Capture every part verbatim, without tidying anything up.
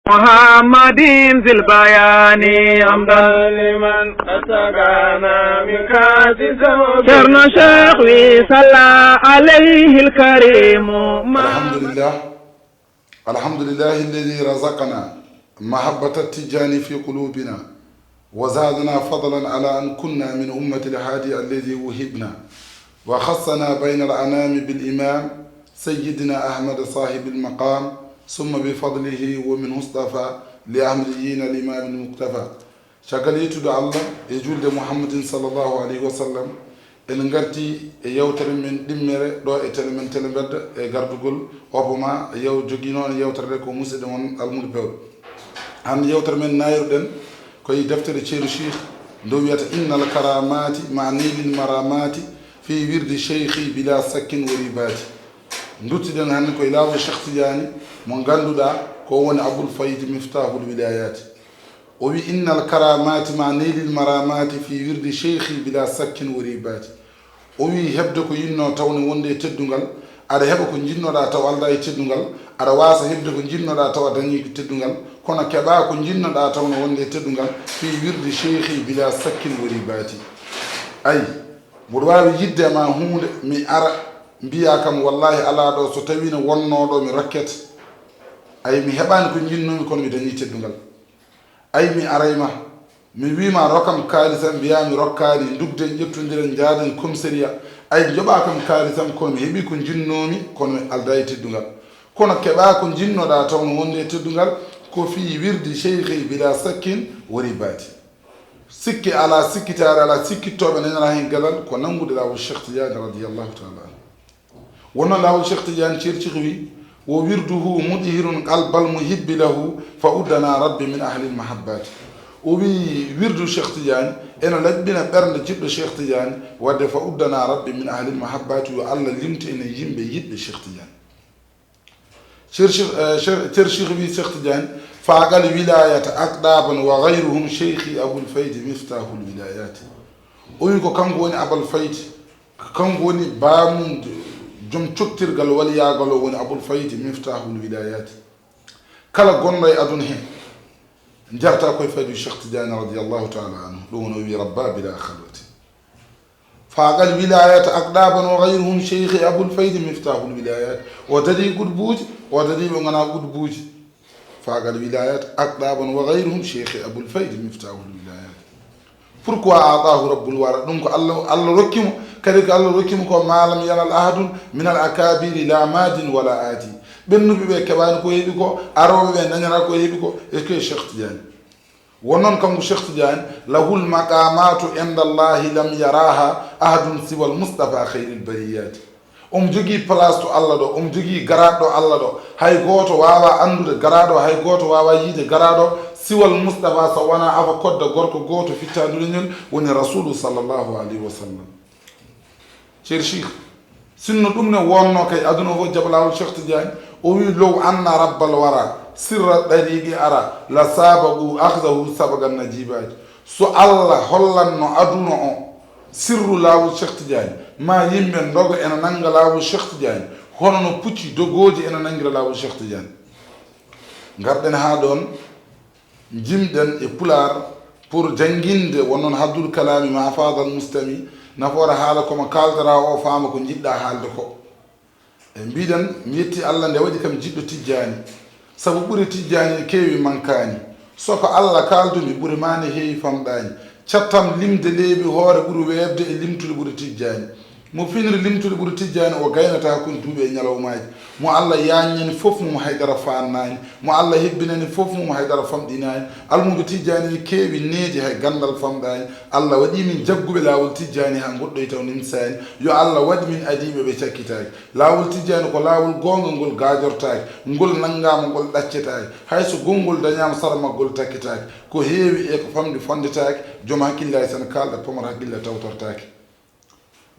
محمد ذي البيان حمدا لمن أسقانا من كأس ذوق. Ceerno Cheikh wi صلى عليه الكريم. الحمد لله. الحمد لله الذي رزقنا محبة التجاني في قلوبنا، وزادنا فضلا على أن كنا من أمة الهادي الذي وهبنا، وخصنا بين الأنام بالإمام سيدنا أحمد صاحب المقام، ثم بفضله ومنه اصطفى لأحمديين الإمام المقتفى. Caggal yettude Allah e julde Muhammadin sallallahu alayhi wa sallam, en ngarti e yewtere men ɗimmere ɗo e tele men Tele Mbedda e gardugol Obama, yew-, jogii noon yewtere nde ko musidɗo mon Almuudo Pew. Hannde yewtere men naayruɗen ko e deftere Ceerno Cheikh nde wiyata Innal karamati ma naylil maramati fi wirdi cheikhi bila sakkin wa ribati. Duttiɗen hannde ko e laawol Cheikh Tidiane mo ngannduɗaa ko woni Abul Faydi Miftahul Wilayati. O wi, "Innal karamati ma naylil maramati fi wirdi cheikhi bila sakkin wa ribati." O wi, "Heɓde ko yinnoo tawde wonde e teddungal, aɗa heɓa ko njiɗnoɗaa taw aldaa e teddungal, aɗa waasa heɓde ko njiɗnoɗaa taw a dañii ko teddungal, kono keɓaa ko njiɗnoɗaa tawde wonde e teddungal fi wirdi cheikhi bila sakkin wa ribati." Ay, mboɗo waawi yiɗde e ma huunde, mi ara mbiyaa kam, wallahi alaa ɗo, so tawii no wonnoo ɗo mi rokkete. Ay, mi heɓaani ko njiɗnoomi kono mi dañii teddungal. Ay, mi aray ma, mi wii ma rokam kaalis am, mbiyaa mi rokkaani, ndugden ƴettondiren njaaden commissariat. Ay, njoɓaa kam kaalis am kono mi heɓii ko njiɗnoomi kono mi aldaa e teddungal. Kono keɓaa ko njiɗnoɗaa tawde wonde e teddungal ko fii wirdi cheikhi bila sakkin wa ribati. Sikke alaa, sikkitaare alaa, sikkittooɓe nananaa heen gadal ko nanngude laawol Cheikh Tidiane radiyallahu taala anhu. Wonno laawol Cheikh Tidiane Ceerno Cheikh wi, "Wa wirduhu mudhirun qalbal muhibbi lahu fa uddana rabbi min ahlil mahabbati." O wi wirdu Cheikh Tidiane ena laɓɓina ɓernde jiɗɗo Cheikh Tidiane, wadde fa uddana rabbi min ahlil mahabbati, yo Allah limtu en e yimɓe yiɗɓe Cheikh Tidiane. Ceerno Cheikh, eh, Cheikh, Ceerno Cheikh wi Cheikh Tidiane, "Faqal wilayata aqdaban wa ghayruhum cheikhi Abul Faydi miftahul wilayati." O wi ko kanko woni Abal Faydi, kanko woni baamum, joom coktirgal waliyaagal o woni Abul Faydi miftahul wilayati. Kala gonɗo e aduna heen, jarta koye faydu Cheikh Tidiane radiyallahu taala anhu, ɗum woni o wi, "Rabba bila khalwati." Faqal wilayata aqdaban wa ghayruhum cheikhi Abul Faydi miftahul wilayat. O daɗi qutbuuji, o daɗi ɓe ngonaa qutbuuji. Faqal wilayata aqdaban wa ghayruhum cheikhi Abul Faydi miftahul wilayat. Pourquoi a'tahu rabbul wara? Ɗum ko Allah, Allah rokki mo, kadi ko Allah rokki mo ko ma lam yanal ahadun min al akabiri la madin wala ati. Ɓennuɓe ɓe keɓaani ko heɓi ko, arooɓe ɓe dañataa ko heɓi ko, e ko Cheikh Tidiane. Won noon kanko Cheikh Tidiane, "Lahul maqamatu inda Allahi lam yaraha ahadun siwal Mustafa khayril bariyati." Omo jogii place to Allah ɗo, omo jogii garaat ɗo Allah ɗo. Hay gooto waawaa anndude garaat o, hay gooto waawaa yiide garaat o, siwal Mustafa so wonaa afa kodda gorko gooto fittaandu leñol, woni Rasulu sallallahu alayhi wa sallam. Ceerno Cheikh, sinno ɗum ne wonno kay aduna o fof jaɓa laawol Cheikh Tidiane, o wi, "Low anna rabbal wara sirra ɗariqi ara la sabaqu akhzahu sabaqan najibaji." So Allah hollanno aduna o sirru laawol Cheikh Tidiane, ma yimɓe ndogo ena nannga laawol Cheikh Tidiane, hono no pucci dogooji ena nanngira laawol Cheikh Tidiane. Ngarɗen haa ɗoon, njimɗen e Pulaar pour jannginde, won noon haddul kalaami ma afadal mustami, nafoore haala ko mo kaaldata o faama ko njiɗɗa haalde ko. E mbiɗen, mi yetti Allah nde waɗi kam jiɗɗo Tijjaani, sabu ɓuri Tijjaani keewi mankaani. So ko Allah kaaldumi ɓuri ma ne heewi famɗaani. Cattam limde leeɓi hoore ɓuri weeɓde e limtude ɓuri Tijjaani. Mo finiri limtude ɓuri Tijjaani o gaynata hakkunde duuɓi e ñalawmaaji. Mo Allah yaajnani fof mum haydara faannaani. Mo Allah hebbinani fof mum haydara famɗinaani. Almuudo Tijjaani ne keewi needi hay ganndal famɗaani. Allah waɗi min jagguɓe laawol Tijjaani haa ngoɗɗoy taw nimsaani. Yo Allah waɗ min adiiɓe ɓe cakkitaaki. Laawol Tijjaani ko laawol goonga ngol gaajortaaki. Ngol nanngaama ngol ɗaccetaaki. Hay so gonngol dañaama sara maggol takkitaaki. Ko heewi e ko famɗi fonndetaaki. Joom hakkillaaji so ne kaalda pomar hakkille tawtortaaki.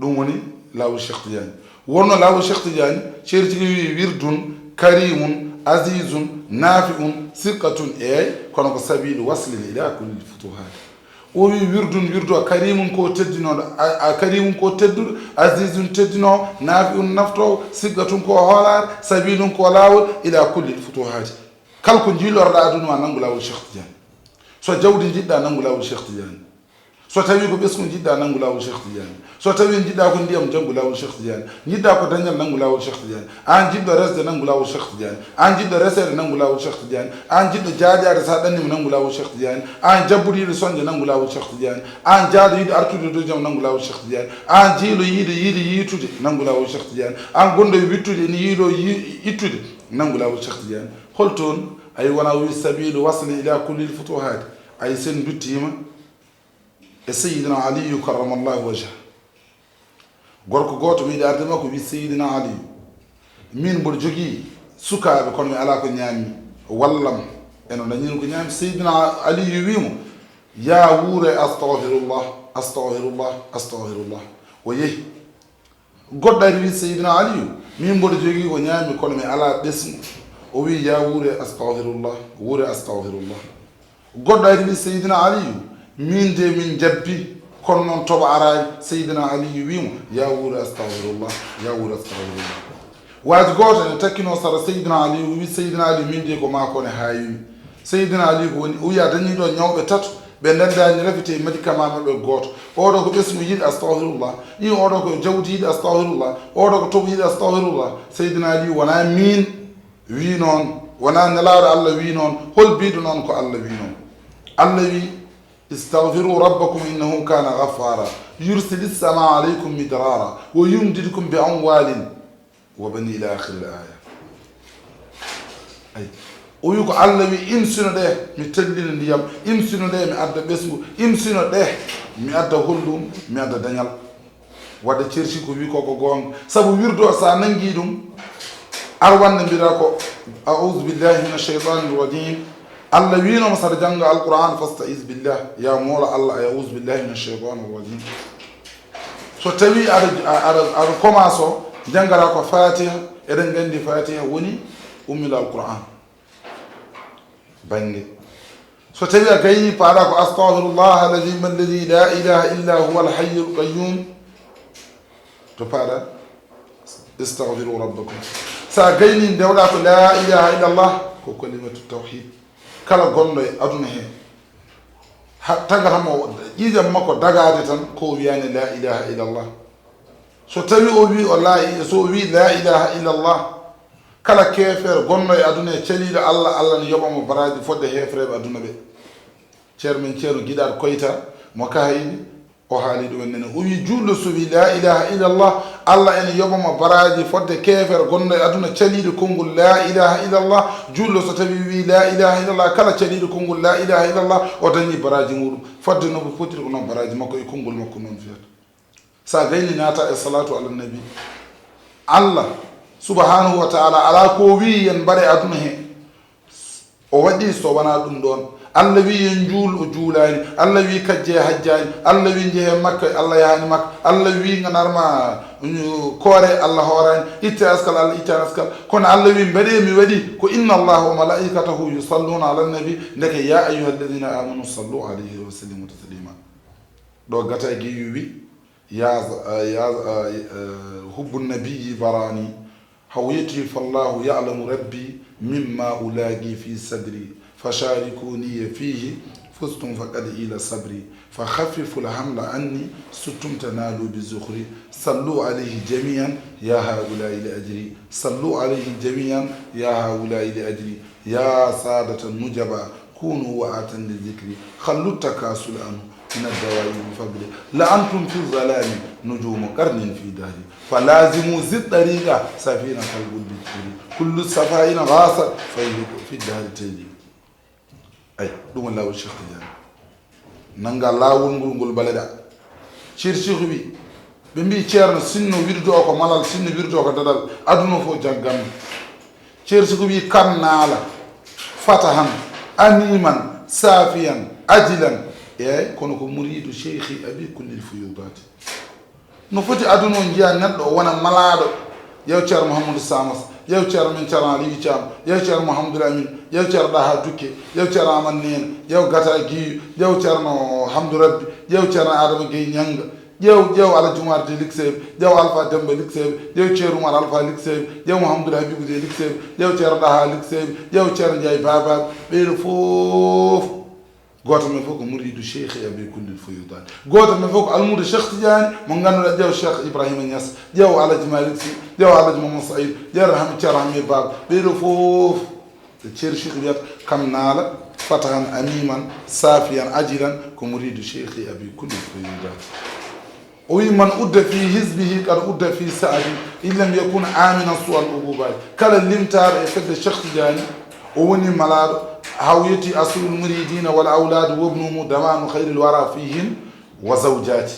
Ɗum woni laawol Cheikh Tidiane. Wonno laawol Cheikh Tidiane, Ceerno Tigi wi: "Wirdun karimun azizun nafi'un siqatun", eey, kono ko sabilu waslin ila kulli futuhaati. O wi: "Wirdun, wirdu o karimun ko teddinooɗo, a, a karimun ko tedduɗo, azizun teddinoowo, nafi'un naftoowo, siqatun ko hoolaare, sabilun ko laawol ila kulli futuhaati." Kala ko njiilorɗaa aduna ma, nanngu laawol Cheikh Tidiane. So jawdi njiɗɗaa, nanngu laawol Cheikh Tidiane. So tawii ko ɓesngu njiɗɗaa, nanngu laawol Cheikh Tidiane. So tawii njiɗɗaa ko ndiyam, nanngu laawol Cheikh Tidiane. Njiɗɗaa ko dañal, nanngu laawol Cheikh Tidiane. Aan jiɗɗo resde, nanngu laawol Cheikh Tidiane. Aan jiɗɗo reseede, nanngu laawol Cheikh Tidiane. Aan jiɗɗo jaajaade, so a ɗanniima, nanngu laawol Cheikh Tidiane. Aan jabbudiiɗo soñde, nanngu laawol Cheikh Tidiane. Aan jaado yiɗo artude dow jam, nanngu laawol Cheikh Tidiane. Aan jiilo yiide yiide yiitude, nanngu laawol Cheikh Tidiane. Aan gonɗo e wittude ene yiilo yi-, ittude, nanngu laawol Cheikh Tidiane. Hol toon? Ay, wona wi sabilu wasli ila kullil futuhaati. Ay, sen nduttiima e Seydina Aliyu karramallahu wajha. Gorko gooto mi yiɗi arde makko, wi Seydina Aliyu, min mboɗo jogii sukaaɓe, kono mi alaa ko ñaami, wallam. Eno dañino ko ñaami. Seydina Aliyu wi mo, ya wuure, astahfirullah, astahfirullah, astahfirullah. O yehi. Goɗɗo ari wi Seydina Aliyu, min mboɗo jogii ko ñaami, kono mi alaa ɓesngu. O wi, ya wuure, astahfirullah, wuure, astahfirullah. Goɗɗo ari wi Seydina Aliyu, min de min jabbi, kono noon toɓo araani. Seydina Aliyu wi mo, ya wuure, astahfirullah, ya wuure, astahfirullah. Waaji gooto ene takkinoo sara Seydina Aliyu, o wi Seydina Aliyu, min de ko maa ko ne haawi mi. Seydina Aliyu ko woni, o wi a dañii ɗo ñawɓe tato, ɓe ndenndaani rafite e médicament maɓɓe gooto. Oɗo ko ɓesngu yiɗi, astahfirullah. Ɗin oɗo ko jawdi yiɗi, astahfirullah. Oɗo ko toɓo yiɗi, astahfirullah. Seydina Aliyu wona min wi noon, wona nelaaɗo Allah wi noon. Hol biiɗo noon ko Allah wi noon? Allah wi, istahfiru rabbakum innahu kana ghaffara, yursilis samaa alaykum midrara, wa yumdidkum bi amwalin wa bani ila akhiril aya. Ay, o wi ko Allah wi, imsino ɗe, mi tellina ndiyam, imsino ɗe, mi adda ɓesngu, imsino ɗe, mi adda hollum, mi adda dañal. Wadde ceerti ko wi ko, ko goonga. Sabu wirdo o, so a nanngii ɗum, ar wonde mbiɗa ko, a'uuzu billahi mina shaytani rajim. Allah wiino mo, saɗa jannga Alqur'aan, fasta'iz billah, ya moolo Allah, ay, a'uuzu billahi mina shaytani rajim. So tawii aɗa, aɗa, aɗa commence o, janngata ko Fatiha, eɗen nganndi Fatiha woni ummil Alqur'aan. Bannge. So tawii a gaynii, paaɗa ko, astahfirullah alladhi alladhi la ilaha illa huwa alhayyul qayyum. To paaɗa, istahfiru rabbakum. So a gaynii, ndewɗa ko la ilaha illallah, ko kalimatu tawhid. Kala gonɗo e aduna he, ha, tagata mo ƴiiƴam makko dagaade tan, ko o wiyaani la ilaha illallah. So tawii o wii o la i-, so o wii la ilaha illallah, kala keefeero gonɗo e aduna e caliiɗo Allah, Allah ne yoɓa mo baraaji fodde heefereeɓe aduna ɓe. Ceerno men Ceerno Giɗaaɗo Koyta mo Kahayni, o haali ɗum en nene. O wii juulɗo so wii la ilaha illallah, Allah ene yoɓa mo baraaji fodde keefeero gonɗo e aduna caliiɗo konngol la ilaha illallah. Juulɗo so tawii wii la ilaha illallah, kala caliiɗo konngol la ilaha illallah, o dañii baraaji muuɗum. Fodde no mo potiri ko noon baraaji makko e konngol makko noon fiyata. So a gayni naata e salatu ala nabi, Allah subhanahu wa ta'ala ala ko wi yen mbaɗe aduna he. O waɗi so wona ɗum ɗon. Allah wi yen juul, o juulaani. Allah wi kajje, hajjaani. Allah wi njehe Makka, Allah yahaani Makka. Allah wi nganarma, mm, koore, Allah hooraani. Itte askal, Allah ittaani askal. Kono Allah wi mbaɗe mi waɗi ko inna Allah wa malaikatahu yusalluna ala nabi. Ndeke ya ayyuha alladhina amanu sallu alayhi wa sallimu taslima. Ɗo gata gi wi, ya, ya, hubbu nabiyyi barani, hawiyati fallahu ya'lamu rabbi, mimma ulaqi fi sadri, fasharikuni fihi, fustum faqad ila sabri, fa khaffifu alhamla anni, suttum tanalu bi zukhri, sallu alayhi jami'an, ya haula li ajri, sallu alayhi jami'an, ya haula li ajri, ya sadata nujaba, كونوا وعاة للذكر، خلوا التكاسل عنه من الدواء بفضله، لأنتم في الظلام نجوم قرن في دهري، فلازموا ذي الطريقة سفينة الود تجري، كل سفينة غاصت فيهلك في الدهر تجري. Ay, ɗum woni laawol Cheikh Tidiane. Nannga laawol ngol, ngol mbaleɗa. Ceerno Cheikh wi, ɓe mbi Ceerno, sinno wirdo o ko malal, sinno wirdo o ko dadal, aduna fof jagganno. Ceerno Cheikh wi, kan naala, fatahan, animan, safiyan, ajilan. Eey, kono ko muriidu Cheikhi abi kullil fuyudaati. No foti aduna o njiya neɗɗo o wona malaaɗo. Yew Ceerno Mouhamadou Samas, yew Ceerno men Ceerno Aliou Thiam, yew Ceerno Mouhamadoul Amine, yew Ceerno Daha Dukke, yew Ceerno Amane Nene, yew Gata Guiyu, yew Ceerno Hamdou Rabbi, yew Ceerno Adama Gueye Nianga, Ƴeew, ƴeew Alhaji Umar de Likseeɓe, ƴeew Alfa Demba Likseeɓe, ƴeew Ceerno Umar Alfa Likseeɓe, ƴeew Mouhamadou Habibou de Likseeɓe, ƴeew Ceerno Ɗaha Likseeɓe, ƴeew Ceerno Ndiaye Babaɓe, ɓeeɗo fof. Gooto men fof ko muriidu Cheikh Abi Kullil Fuyudaat. Gooto men fof ko almuudo Cheikh Tidiane, mo ngannduɗaa, ƴeew Cheikh Ibrahima Niass, ƴeew Alhaji Malick Sy, ƴeew Alhaji Mamadou Saïd, ƴeew Rahmi-, Ceerno Hamid Baba, ɓeeɗo fof. Ceerno Cheikh wiyata, kam naala fatahan amiman, safiyan ajilan, ko muriidu Cheikh Abi Kullil Fuyudaat. O wi, "Man udda fi hizbihi qad udda fi sa'adi, in lam yakun aminan su'al uqubaati." Kala limtaaɗo e fedde Cheikh Tidiane, o woni malaaɗo, haw yetti aslul muridina wal awlaadu wabnumu damaanu khayril wara fihin wa zawjaati.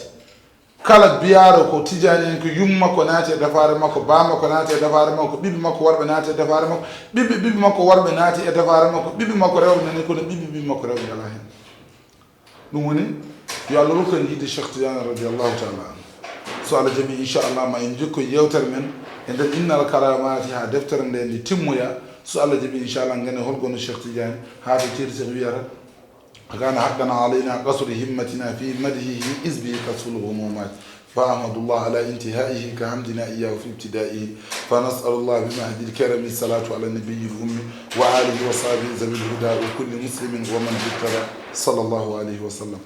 Kala biyaaɗo ko Tidiane en, ko yumma ko naati e dafaare makko, ba makko naati e dafaare makko, ɓiɓɓe makko worɓe naati e dafaare makko, ɓiɓɓe ɓiɓɓe makko worɓe naati e dafaare makko, ɓiɓɓe makko rewɓe nani kono ɓiɓɓe ɓiɓɓe makko rewɓe alaa hen. Ɗum woni yo Allah rokku en yiɗde Cheikh Tidiane radiallahu taala anhu. So Allah jaɓi, inchallah, ma en jokko yewtere men e nder Innal Karamati haa deftere nde nde timmoya. So Allah jaɓi, inchallah, ngane hol gono Cheikh Tidiane haa to ceeri Cheikh wiyata, "Kana haqqan alayna qasru himmatina fi madhihi iz bihi kasful humumati." Fa ahmadullah ala intihaihi ka hamdina iyahu fi ibtidaihi. Fa nasalullah bi mahdil karami salatu ala nabiyil ummi wa alihi wa sahbihi zawil huda wa kulli muslimin wa man ihtada. Sallallahu alayhi wa sallam.